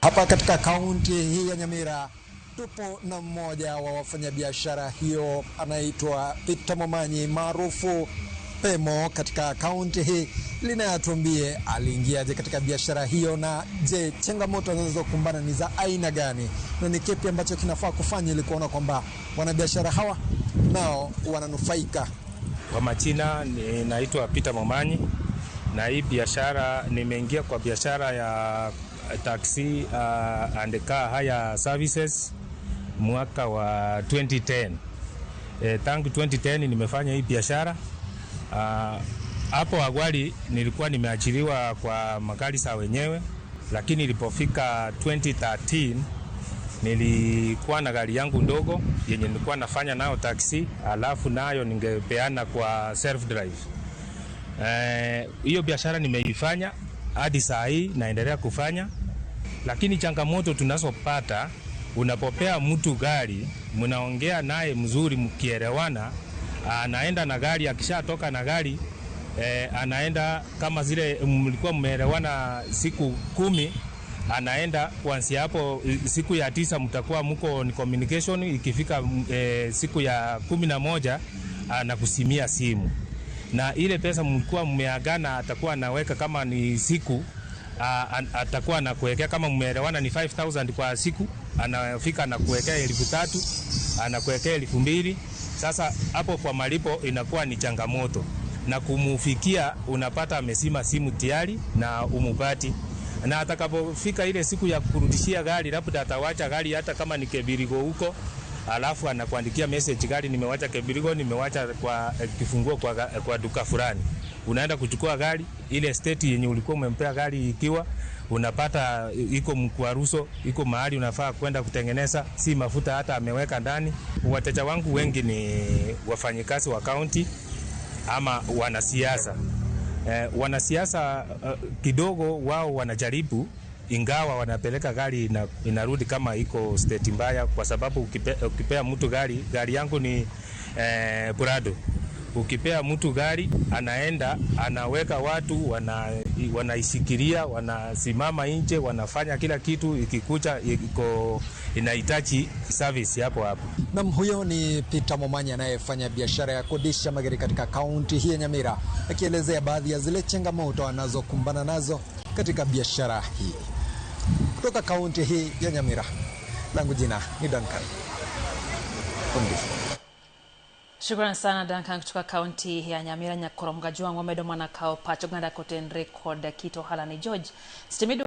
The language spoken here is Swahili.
Hapa katika kaunti hii ya Nyamira tupo na mmoja wa wafanyabiashara hiyo anaitwa Peter Momanyi maarufu Pemo katika kaunti hii. Linayatuambie aliingiaje katika biashara hiyo, na je, changamoto anazokumbana ni za aina gani, na ni kipi ambacho kinafaa kufanya ili kuona kwamba wanabiashara hawa nao wananufaika. Kwa majina ninaitwa Peter Momanyi, na hii biashara nimeingia kwa biashara ya taxi and car hire services mwaka wa 2010. Tangu 2010 nimefanya hii biashara. Hapo awali nilikuwa nimeajiriwa kwa magari za wenyewe, lakini ilipofika 2013 nilikuwa na gari yangu ndogo yenye nilikuwa nafanya nayo taxi, alafu nayo ningepeana kwa self drive. Hiyo biashara nimeifanya hadi saa hii naendelea kufanya, lakini changamoto tunazopata, unapopea mtu gari, mnaongea naye mzuri, mkielewana, anaenda na gari. Akishatoka na gari anaenda kama zile mlikuwa mmeelewana siku 10, anaenda kuanzia hapo siku ya 9 mtakuwa mko ni communication. Ikifika siku ya 11 anakusimia simu, na ile pesa mlikuwa mmeagana atakuwa anaweka kama ni siku atakuwa anakuwekea kama mmeelewana ni 5000 kwa siku, anafika anakuwekea 3000, anakuwekea 2000. Sasa hapo kwa malipo inakuwa ni changamoto, na kumufikia unapata amesima simu tayari na umupati, na atakapofika ile siku ya kurudishia gari, labda atawacha gari hata kama ni Kebirigo huko, alafu anakuandikia message, gari nimewacha Kebirigo, nimewacha kwa kifunguo kwa duka fulani. Unaenda kuchukua gari ile state yenye ulikuwa umempea gari, ikiwa unapata iko mkwaruso, iko mahali unafaa kwenda kutengeneza, si mafuta hata ameweka ndani. Wateja wangu wengi ni wafanyikazi wa county ama wanasiasa. Wanasiasa kidogo wao wanajaribu, ingawa wanapeleka gari inarudi kama iko state mbaya, kwa sababu ukipea mtu gari, gari yangu ni Prado. Ukipea mtu gari anaenda anaweka watu wanaishikilia, wanasimama nje, wanafanya kila kitu, ikikucha iko inahitaji service hapo hapo. Na huyo ni Peter Momanyi anayefanya biashara ya kodisha magari katika kaunti hii ya Nyamira, akielezea baadhi ya zile changamoto anazokumbana nazo katika biashara hii. Kutoka kaunti hii ya Nyamira, langu jina ni Duncan Ondi. Shukrani sana Duncan kutoka kaunti ya Nyamira. Nyakoromga Juang wamedo mana kao pacho ganda kotenre kod kito halani George.